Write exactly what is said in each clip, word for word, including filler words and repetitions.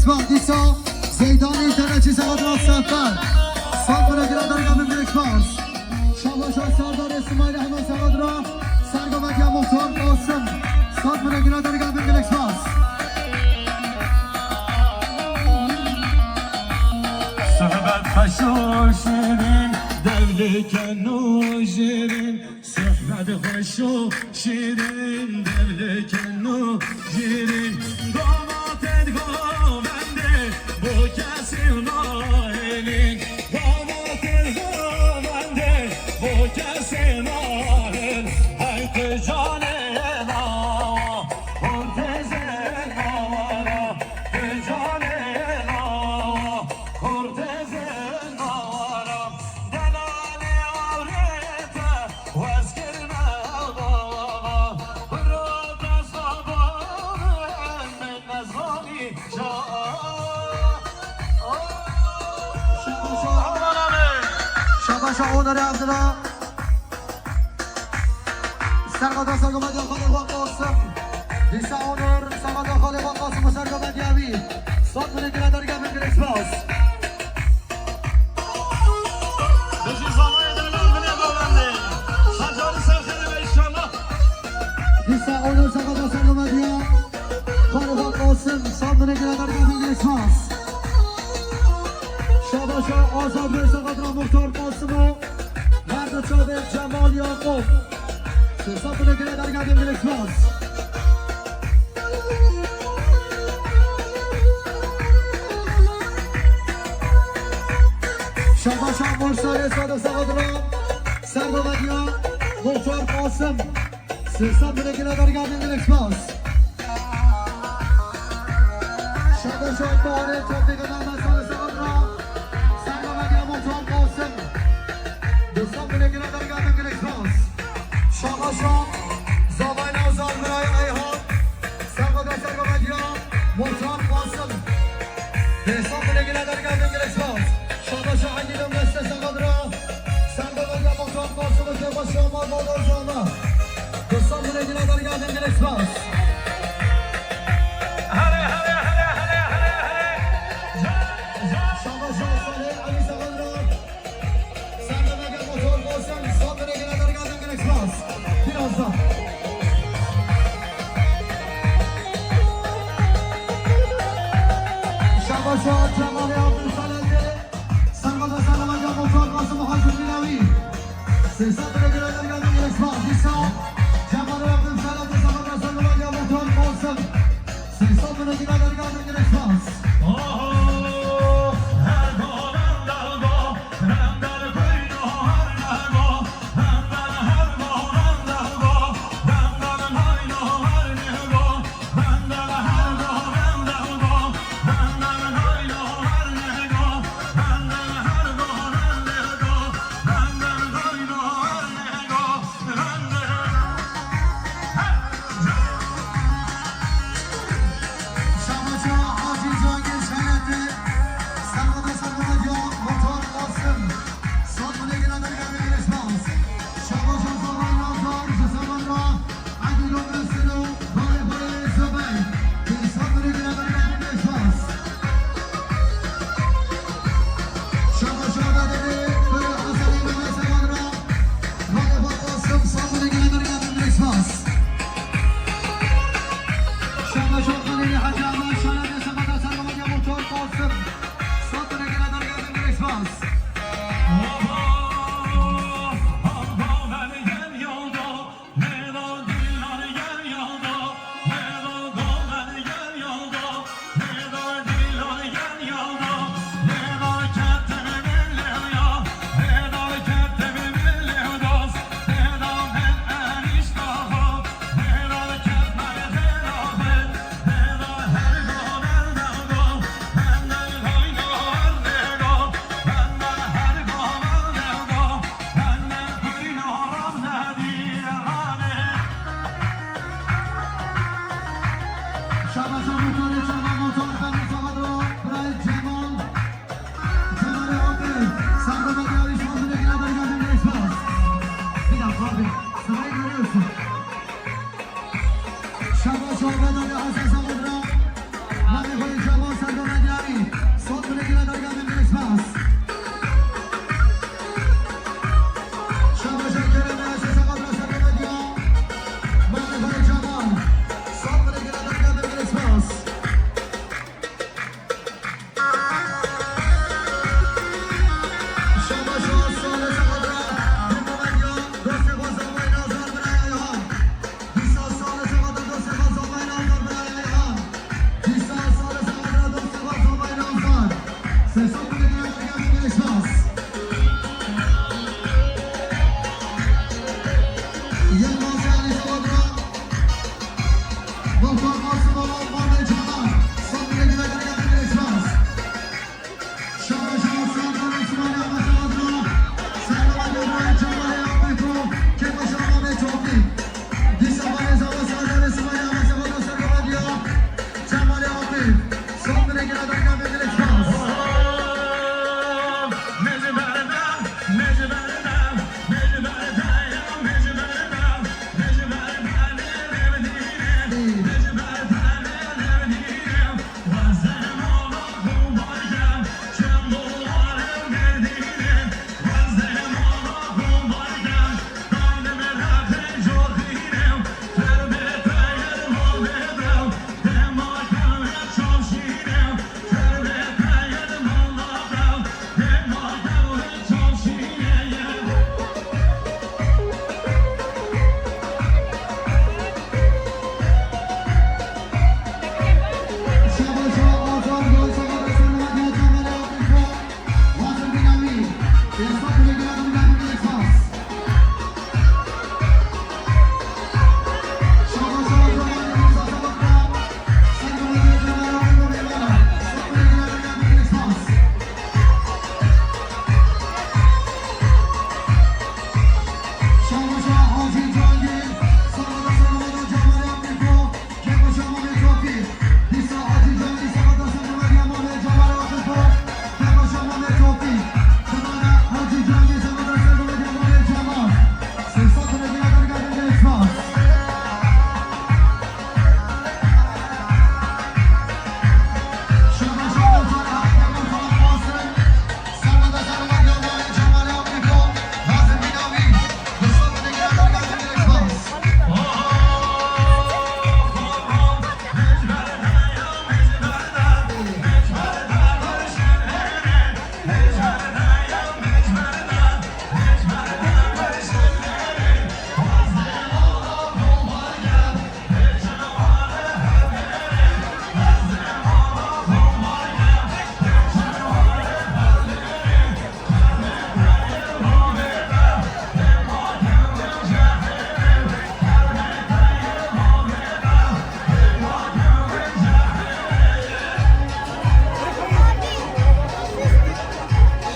Bak, dîsa Zeydanî Tereçî Seqedra Sefer. Sed bine gire dergehê min, gelek spas. Şabaşa Serdarê Simayîl Ehmed Seqedra. Sergo Medya Muxtar Qasim. Sed bine gire dergehê min, gelek spas. Sohbet xweş û şîrîn, dev dikin û jêrîn. Sohbet xweş û şîrîn, dev dikin û jêrîn. Gava tê digovendê, bo kesî nahêlîn. Gava tê digovendê, bo kesî nahêl. Hey tu canê lawa, kurtê zênawa, tu canê lawa, kurtê zênawa. Delalê awrê te, wez kirine baba, biro dest baba, min nezanî ça. Şabaşa Onur Abdullah. Sergo da Sergo Medya Xalê Xal Qasim. Dîsa Onur, Sergo da Xalê Xal Qasim û Sergo Medya wî. Sed bine gire dergehê min, gelek spas. Bijî zanayê delal binê bavendê. Her carî ser xêrê be înşallah. Dîsa Onur Seqedra Sergo Medya. Xalê Xal Qasim, sed bine gire dergehê min, gelek spas. Şabaşa Azad Bey Seqedra Muxtar Qasim û Merdo Çavê Cemal Yaqub. Sê sed bine gire dergehê min, gelek spas. Şabaşa Mursalê Sade Seqedra, Sergo Medya, Muxtar Qasim. Sê sed bine gire dergehê min, gelek spas. Şabaşa Tarê Topîk Mehmet Sade Seqedra, Sergo Medya Muxtar Qasim. Du sed bine gire dergehê min, gelek spas. Şabaşa Zavayna Zalmiray Eyhan. Sergo da Sergo Medya, Muxtar Qasim. Pêsan bine gire dergehê min, gelek spas. Şabaşa Egîd Emreste Seqedra. Sergo Medya, Muxtar Qasim û Şabaşa Mal Badar Zana. Pêsan bine gire dergehê min, gelek spas. Hele, hele, hele, hele, hele, hele. Şabaşa Salih Elî Seqedra. Serdemeke motor Qasim, sandinê gine dergazin, gelek spas. Biraz da. Şabaşa Cemalê Abdülselamê. Sangada serdemeke motor Qasim Hacı Milavi. Sê sandinê gine dergazin, gelek spas. Dîsa Cemalê Abdülselamê, sangada serdemeke motor Qasim. Sê sandinê gine dergazin, gelek spas. Şabaşa Hacî Cihangîr Şenê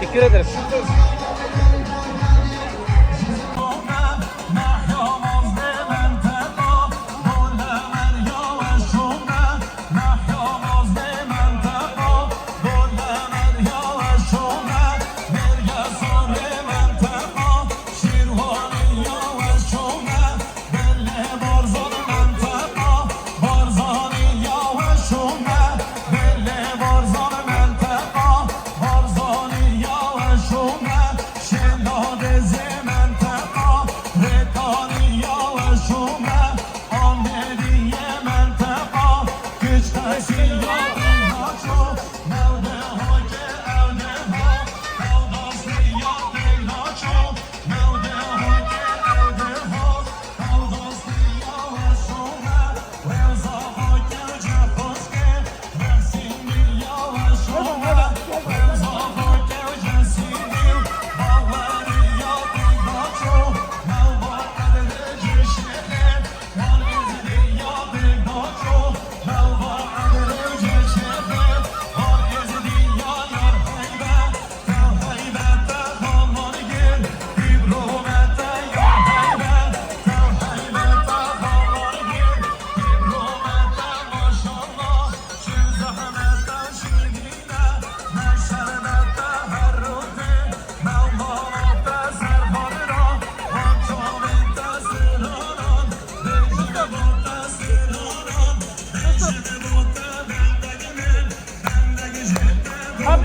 Teşekkür ederim.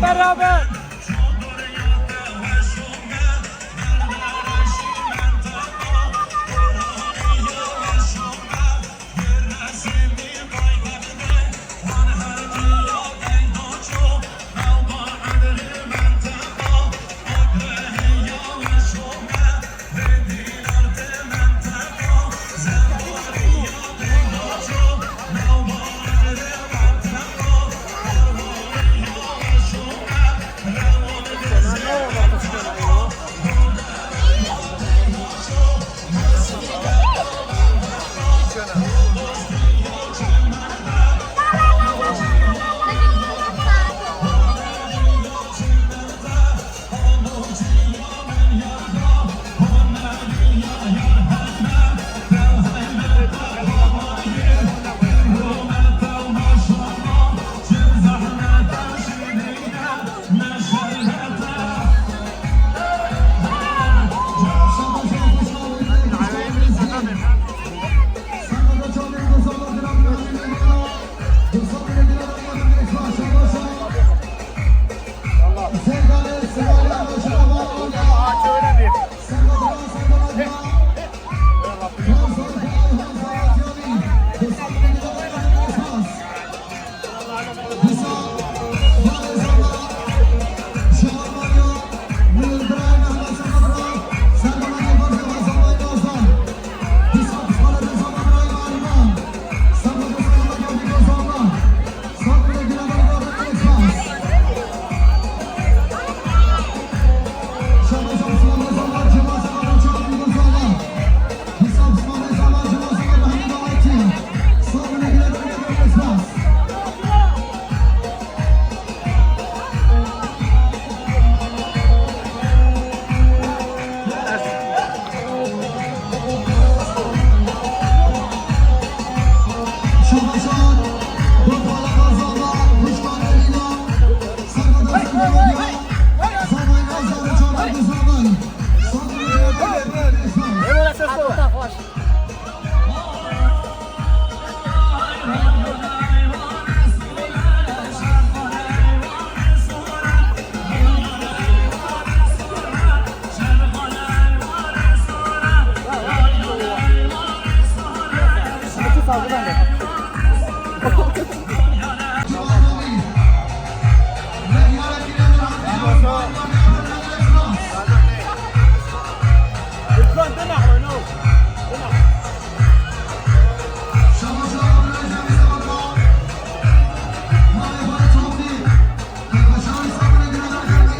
Beraber.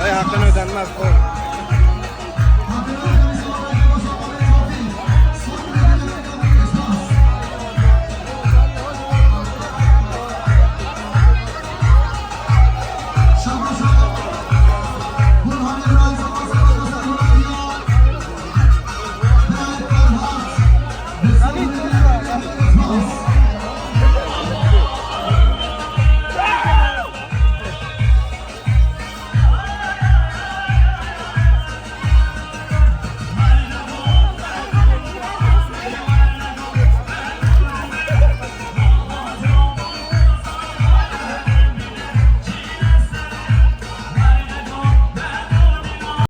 Vay, hakkını ödenmez.